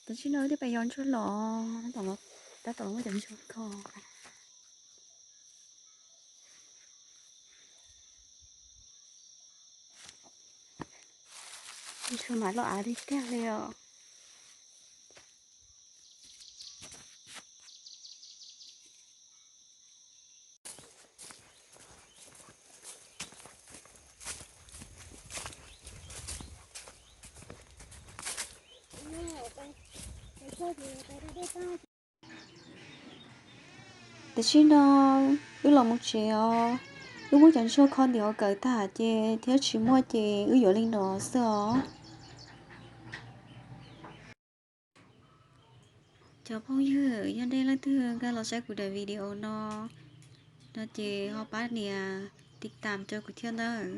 Tam sim no wb twb pais yos ntsuag los, tab tom muab cov ntsuag kho. Ntsuag mam loj av tiag tiag li os. Tam sim no wb los mus tsev os. Wb muab cov ntsuag kho ntim hauv kawm tag ces thiab tsis muaj ces wb yuav li no xwb os. Cov phooj ywg, yog nej leej twg nkag los saib kuv daim video no, no ces ho pab nias tiv tam rau kuv thiab nawb.